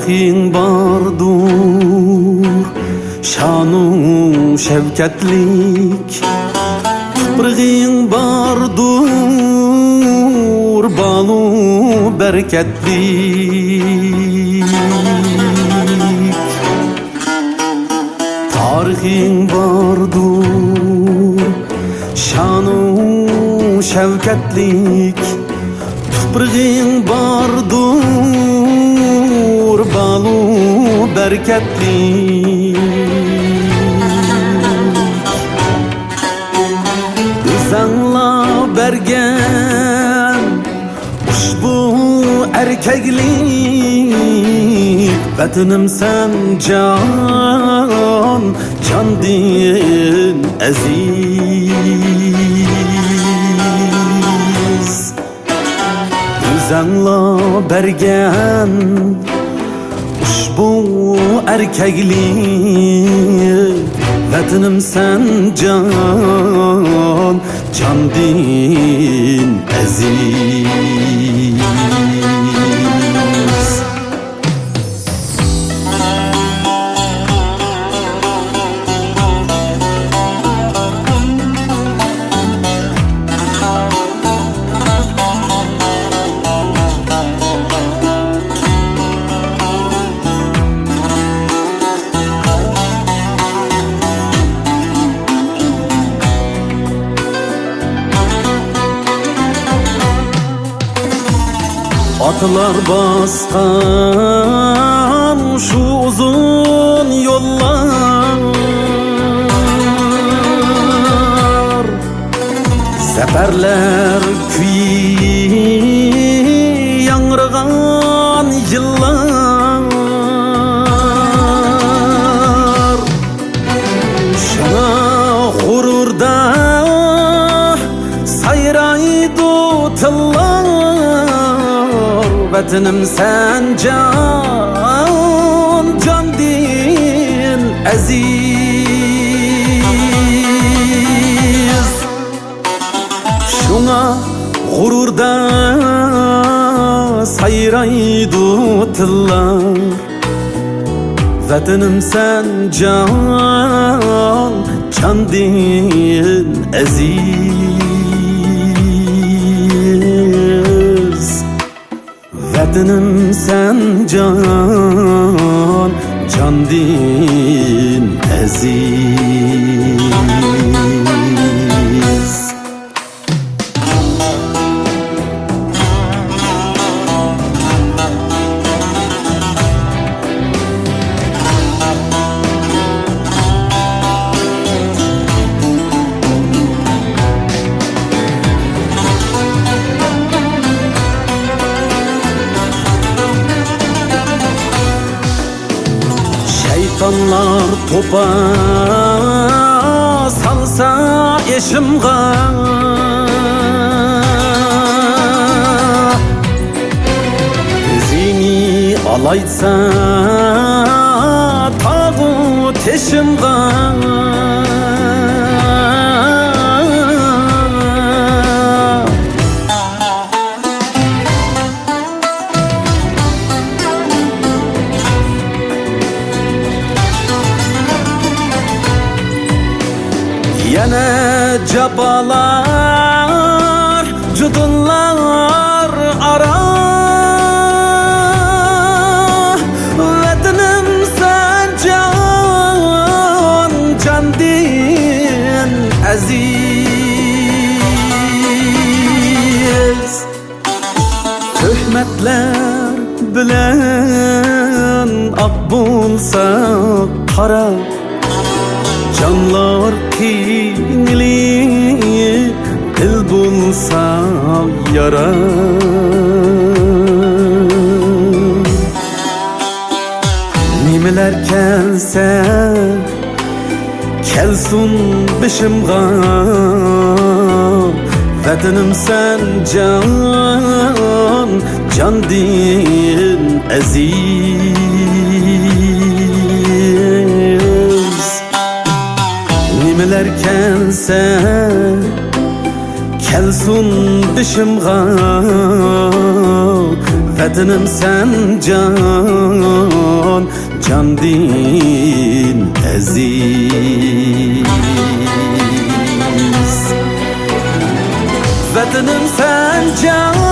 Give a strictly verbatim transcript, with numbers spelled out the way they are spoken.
تارىخىڭ باردۇر شانۇ شەۋكەتلىك، تۇپرىقىڭ باردۇر بالۇ بەرىكەتلىك. تارىخىڭ باردۇر شانۇ شەۋكەتلىك، تۇپرىقىڭ باردۇر بالۇ بەرىكەتلىك. ئۆزەڭلا بەرگەن ئۇشبۇ ئەركەكلىك، ۋەتىنىم سەن جان، جاندىن ئەزىز. ئۆزەڭلا بەرگەن ئۇشبۇ ئەركەكلىك، ۋەتىنىم سەن جان، جاندىن ئەزىز. ئاتىلار باسقان شۇ ئۇزۇن يوللار، زەپەرلەر كۈيى ياڭرىغان يىللار. شۇڭا غۇرۇردا سايرايدۇ تىللار، ۋەتىنىم سەن جان، جاندىن ئەزىز. شۇڭا غۇرۇردا سايرايدۇ تىللار، ۋەتىنىم سەن جان، جاندىن ئەزىز. ۋەتىنىم سەن جان، جاندىن ئەزىز. شەيتانلار توپا سالسا ئېشىمغا، ئۆزىنى ئالايتسا تاغۇ تېشىمغا. يەنە جاپالار، جۇدۇنلار ئارا، ۋەتىنىم سەن جان، جاندىن ئەزىز. تۆھمەتلەر بىلەن ئاق بولسا قارا، جانلار قىينىلىپ دىل بولسا يارا. نېمىلەر كەلسە كەلسۇن بېشىمغا، ۋەتىنىم سەن جان، جاندىن ئەزىز. نېمىلەر كەلسە كەلسۇن بېشىمغا، ۋەتىنىم سەن جان، جاندىن ئەزىز. ۋەتىنىم سەن جان